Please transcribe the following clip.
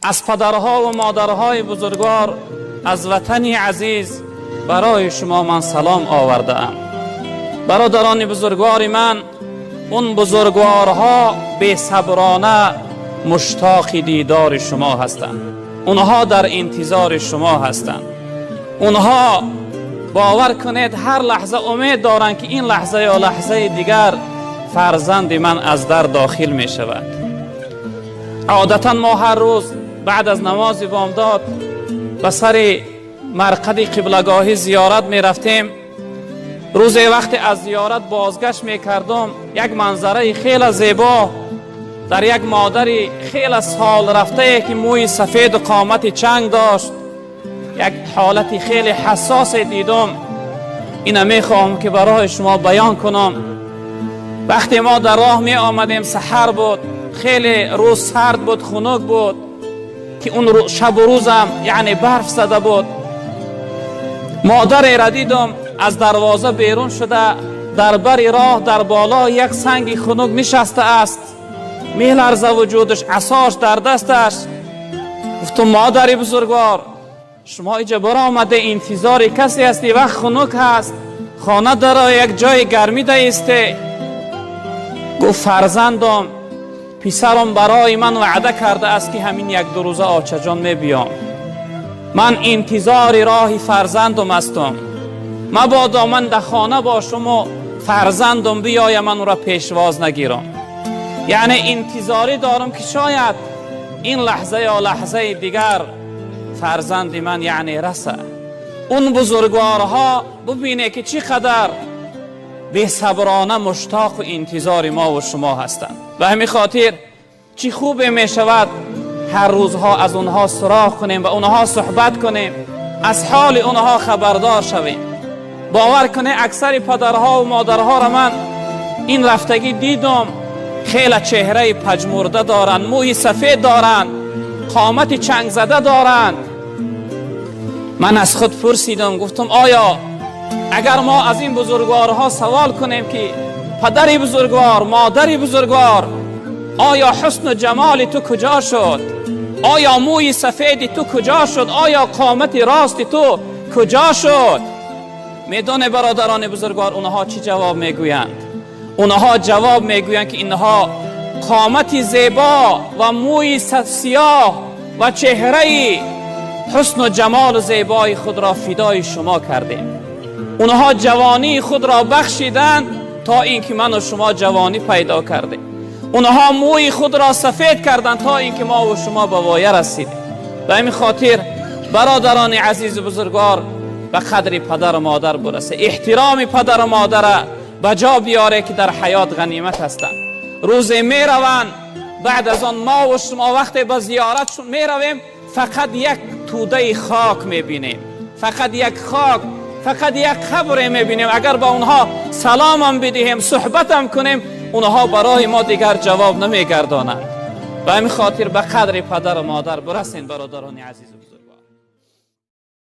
از پدرها و مادرهای بزرگوار از وطن عزیز برای شما من سلام آورده ام. برادران بزرگوار من، اون بزرگوارها بی صبرانه مشتاق دیدار شما هستند. اونها در انتظار شما هستند. اونها باور کنید هر لحظه امید دارند که این لحظه یا لحظه دیگر فرزند من از در داخل می شود. عادتا ما هر روز بعد از نماز بامداد به سر مرقد قبلگاهی زیارت می رفتیم. روز وقتی از زیارت بازگشت می کردم، یک منظره خیلی زیبا در یک مادری خیلی سال رفته که موی سفید و قامت چنگ داشت، یک حالت خیلی حساس دیدم. اینو میخواهم که برای شما بیان کنم. وقتی ما در راه می آمدیم، سحر بود، خیلی روز سرد بود، خنک بود که اون شب و روزم یعنی برف زده بود. مادر را دیدم از دروازه بیرون شده، در بر راه در بالا یک سنگ خنک نشسته است، میلرزه وجودش، عصاش در دستش. گفتم مادر بزرگوار، شما اینجا برآمده انتظار کسی هستی، وقت خنک هست، خانه داره، یک جای گرمی دایسته. گفت فرزندم، پسرم برای من وعده کرده است که همین یک دو روزه آچه جان می بیام. من انتظار راه فرزندم هستم، مبادا من در خانه باشم و فرزندم بیایم من او را پیشواز نگیرم. یعنی انتظاری دارم که شاید این لحظه یا لحظه دیگر فرزند من یعنی رسه. اون بزرگوارها ببینه که چقدر بی صبرانه مشتاق و انتظار ما و شما هستند. به همین خاطر چی خوب می شود هر روزها از اونها سراغ کنیم و اونها صحبت کنیم، از حال اونها خبردار شویم. باور کنه اکثر پدرها و مادرها را من این رفتگی دیدم، خیلی چهره پژمرده دارند، موی سفید دارند، قامت چنگ زده دارند. من از خود پرسیدم، گفتم آیا اگر ما از این بزرگوارها سوال کنیم که پدر بزرگوار، مادر بزرگوار، آیا حسن و جمال تو کجا شد؟ آیا موی سفید تو کجا شد؟ آیا قامت راست تو کجا شد؟ میدانه برادران بزرگوار اونها چی جواب میگویند؟ اونها جواب میگویند که اینها قامت زیبا و موی سیاه و چهره حسن و جمال و زیبای خود را فدای شما کردیم. اونها جوانی خود را بخشیدند تا اینکه من و شما جوانی پیدا کردیم. اونها موی خود را سفید کردند تا اینکه ما و شما به وایه رسیدیم. به همین خاطر برادران عزیز و بزرگوار، به قدر پدر و مادر برسه، احترام پدر و مادر به جا بیاره که در حیات غنیمت هستند. روز میروند، بعد از آن ما و شما وقتی به زیارتشون میرویم فقط یک توده خاک میبینیم، فقط یک خاک، فقط یک قبر میبینیم. اگر با اونها سلام هم بدهیم، صحبت هم کنیم، اونها برای ما دیگر جواب نمیگردانند. به همین خاطر به قدر پدر و مادر برسین برادران عزیز.